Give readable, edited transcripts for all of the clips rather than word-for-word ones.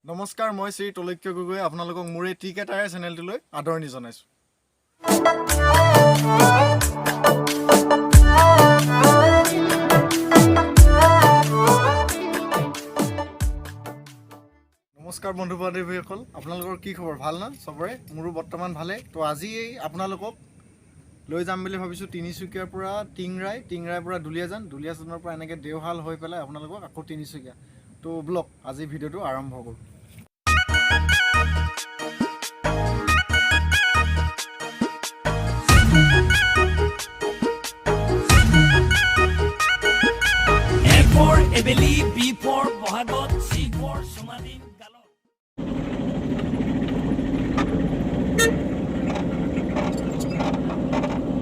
নমস্কাৰ, মই শ্ৰী তৈলক্য গগৈ আপোনালোকক মোৰ এই টি কে চেনেলটোলৈ আদৰণি জনাইছোঁ। নমস্কাৰ বন্ধু বান্ধৱীসকল, আপোনালোকৰ কি খবৰ? ভাল না চবৰে? মোৰো বৰ্তমান ভালেই। তো আজি এই আপোনালোকক লৈ যাম বুলি ভাবিছোঁ তিনিচুকীয়াৰ পৰা টিংৰাই, টিংৰাইৰ পৰা দুলীয়াজান, দুলীয়াজানৰ পৰা এনেকৈ দেওশাল হৈ পেলাই আপোনালোকক আকৌ তিনিচুকীয়া। তো বলক, আজি ভিডিঅ'টো আৰম্ভ কৰোঁ। এ ফৰ এবেলি, বি ফৰ বহাগত, চি ফৰ চুমা দিম গালত।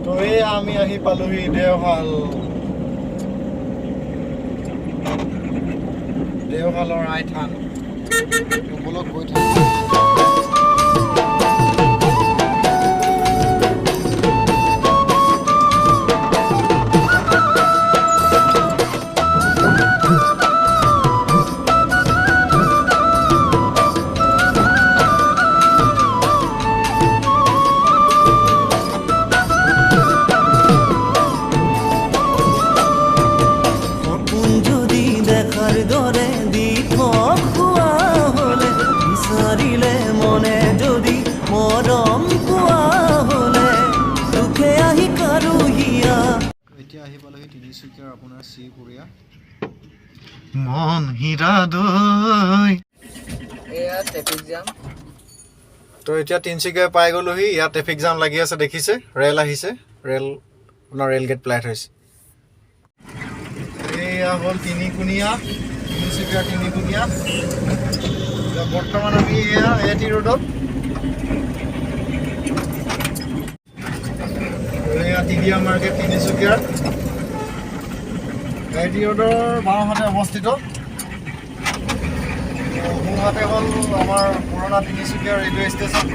তো এই আমি আহি পালোহি দেওশাল, দেওশালৰ আইথান। তো বলক, গৈ থাকোঁ। সপোন যদি দেখাৰ দৰে দিঠক হোৱা হ'লে, বিচাৰিলে মনে যদি মৰম পোৱা হ'লে, দুখে আহি কাৰো হিয়া। এতিয়া আহি পালোহি তিনিচুকীয়াৰ আপোনাৰ শ্ৰীপুৰীয়া মন হীৰা দৈ। এয়া ট্ৰেফিক জাম। তো এতিয়া তিনিচুকীয়া পাই গ'লোহি। ইয়াত ট্ৰেফিক জাম লাগি আছে, দেখিছে? ৰেল আহিছে, ৰেল আপোনাৰ ৰেল গেট পেলাই থৈছে। এইয়া হ'ল তিনিকুণীয়া, তিনিচুকীয়া তিনিকুণীয়া। এতিয়া বৰ্তমান আমি এয়া এ টি ৰোডত। এয়া টিডিয়া মাৰ্কেট, তিনিচুকীয়াৰ এ টি ৰোডৰ বাওঁহাতে অৱস্থিত। সোঁহাতে হ'ল আমাৰ পুৰণা তিনিচুকীয়া ৰেলৱে ষ্টেচন।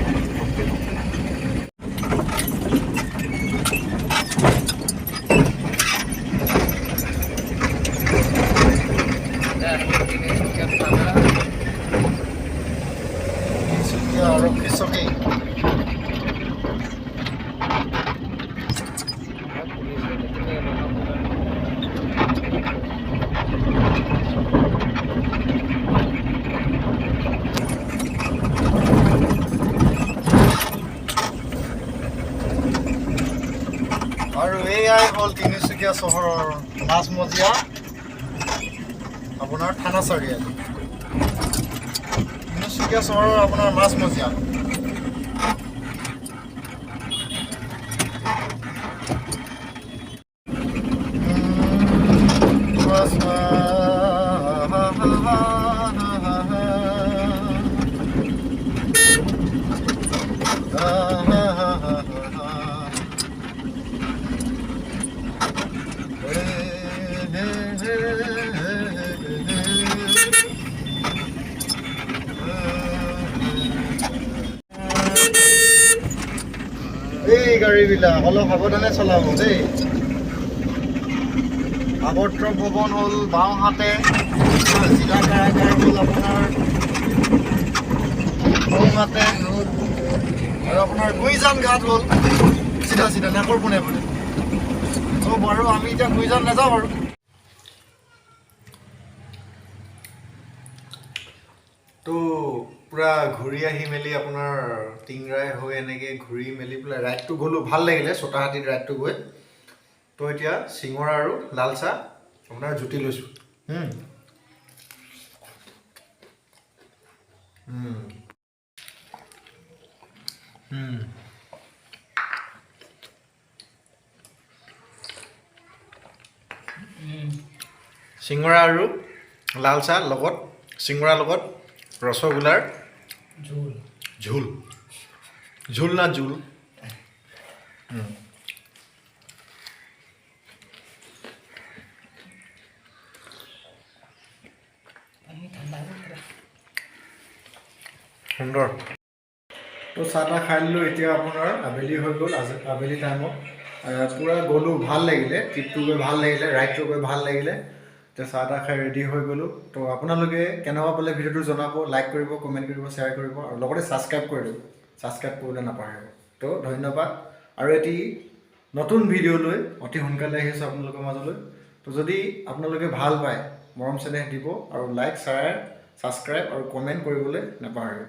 তিনিচুকীয়া থানা। তিনিচুকীয়া আৰক্ষী চকী। পুলিচে দেখিলে ৰখাব। আৰু এয়াই হ'ল তিনিচুকীয়া চহৰৰ মাজমজিয়া, আপোনাৰ থানা চাৰিআলি। তিনিচুকীয়া চহৰৰ আপোনাৰ মাজমজিয়া। এই গাড়ীবিলাক অলপ সাৱধানে চলাব দেই। আৱৰ্ত ভৱন হ'ল বাওঁহাতে, জিলা কাৰাগাৰ হ'ল আপোনাৰ সোঁহাতে আৰু আপোনাৰ গুইজান ঘাট হ'ল চিধা চিধা নাকৰ পোনে পোনে। ত' বাৰু আমি এতিয়া গুইজান নাযাওঁ বাৰু। তো পূৰা ঘূৰি আহি মেলি আপোনাৰ টিংৰাই হৈ এনেকৈ ঘূৰি মেলি পেলাই ৰাইডটো গ'লোঁ, ভাল লাগিলে চোতাহাটীত ৰাইডটো গৈ। তো এতিয়া চিঙৰা আৰু লাল চাহ আপোনাৰ জুতি লৈছোঁ। হুম। হুম। হুম। চিঙৰা আৰু লাল চাহ লগত, চিঙৰাৰ লগত ৰসগোল্লাৰ ঝোল। ঝোল, ঝোল না জোল। পানী ঠাণ্ডা হৈ গ'ল। সুন্দৰ। তো চাহ তাহ খাই ল'লোঁ। এতিয়া আপোনাৰ আবেলি হৈ গ'ল। আজি আবেলি টাইমত পূৰা গ'লোঁ, ভাল লাগিলে। ট্ৰিপটো গৈ ভাল লাগিলে, ৰাইডটো গৈ ভাল লাগিলে। এতিয়া চাহ তাহ খাই ৰেডি হৈ গ'লোঁ। তো আপোনালোকে কেনেকুৱা পালে ভিডিঅ'টো জনাব, লাইক কৰিব, কমেণ্ট কৰিব, শ্বেয়াৰ কৰিব আৰু লগতে ছাবস্ক্ৰাইব কৰি দিব। ছাবস্ক্ৰাইব কৰিবলৈ নাপাহৰিব। তো ধন্যবাদ আৰু এটি নতুন ভিডিঅ' লৈ অতি সোনকালে আহিছোঁ আপোনালোকৰ মাজলৈ। তো যদি আপোনালোকে ভাল পায়, মৰম চেনেহ দিব আৰু লাইক, শ্বেয়াৰ, ছাবস্ক্ৰাইব আৰু কমেণ্ট কৰিবলৈ নাপাহৰিব।